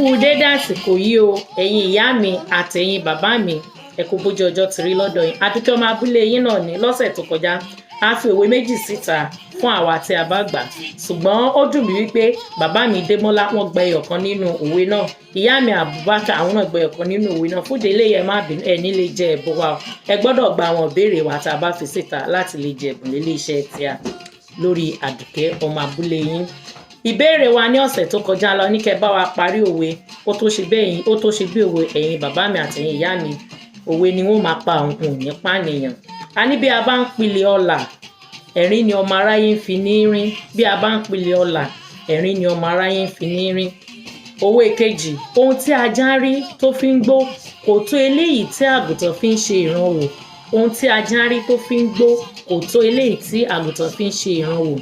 Kú dédé àsìkò yìí o, ẹ̀yin ìyá mi àtẹ̀yin bàbá mi. Ẹ kú bójú ọjọ́ ti rí lọ́dọ̀ yín. Àdùkẹ́ ọmọ abúlé yín náà ní. Lọ́sẹ̀ tó kọjá, a fi òwe méjì síta fún àwa tí a bá gbà, ṣùgbọ́n ó dùn mí wípé bàbá mi Démọ́lá, wọ́n gba ẹyọ kan nínú òwe náà. Ìyá mi Abubakar, àwọn náà gba ẹyọ kan nínú òwe náà. Fúdé eléyẹ, má bínú, ẹ ní lè jẹ ẹ̀bùn wa o. Ẹ gbọ́dọ̀ gba àwọn ìbéèrè wa tá a bá fi síta láti lè jẹ ẹ̀bùn nílé iṣẹ́ tíá lórí Àdùkẹ́ ọmọ abúlé yín. Ìbéèrè wa ní ọ̀sẹ̀ tó kọjá lọ ní kẹ́ bá wa parí òwe ó tó ṣe bẹ́ẹ̀ yín, ó tó ṣe bí òwe. Ẹ̀yin bàbá mi àtẹ̀yin ìyá mi, òwe ni wọ́n máa pa, òun ò ní pànìyàn. A ní bí a bá ń pilẹ̀ ọlà, ẹ̀rín ni ọmọ aráyé ń fi ní rín. Bí a bá ń pilẹ̀ ọlà, ẹ̀rín ni ọmọ aráyé ń fi ní rín. Òwe kejì: ohun tí ajá rí tó fi ń gbó kò tó eléyìí tí àgùntàn fi ń ṣe ìrànwọ́. Ohun tí ajá rí tó fi ń gbó kò tó eléyìí tí àgùntàn fi ń ṣe ìrànwọ́.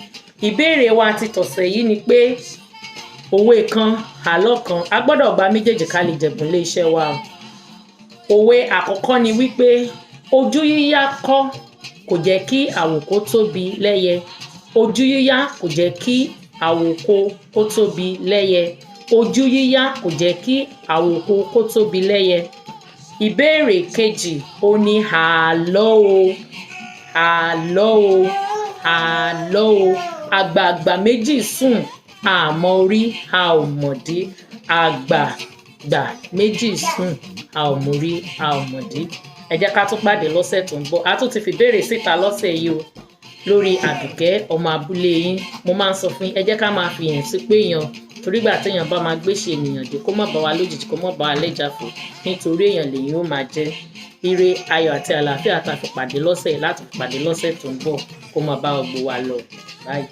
Ìbéèrè wa ti tọ̀sẹ̀ yìí ni pé òwe kan, àlọ́ kan, a gbọ́dọ̀ gba méjèèjì ká lè jẹ̀bùn lé iṣẹ́ wa o. Òwe àkọ́kọ́ ni wípé ojú yíyá kọ́ kò jẹ́ kí àwòkó tóbi lẹ́yẹ. Ojú yíyá kò jẹ́ kí àwòkó kó tóbi lẹ́yẹ. Ojú yíyá kò jẹ́ kí àwòkó kó tóbi lẹ́yẹ. Ìbéèrè kejì ó ní àlọ́ o, àlọ́ o, àlọ́ o. Àgbààgbà méjì sùn, àmọ́ orí a ò mọ̀dí. Àgbààgbà méjì sùn, a ò mórí, a ò mọ̀dí. Ẹ jẹ́ ká tún pàdé lọ́sẹ̀ tó ń bọ̀. A tún ti fi béèrè síta lọ́sẹ̀ yìí o lórí Àdùkẹ́ ọmọ abúlé yín. Mo máa ń sọ fún yín, ẹ jẹ́ ká máa fi yẹn sí pé èèyàn, torí gbà téèyàn bá máa gbéṣe ènìyàn dé, kó má bá wa lójijì, kó má bá wa lẹ́jà fò, nítorí èèyàn lèyìn ó máa jẹ́. Ire, ayọ̀ àti àlàáfíà tá a fi pàdé lọ́sẹ̀, láti fi pàdé lọ́sẹ̀ tó ń bọ̀, kó máa bá gbogbo wa lọ báyìí.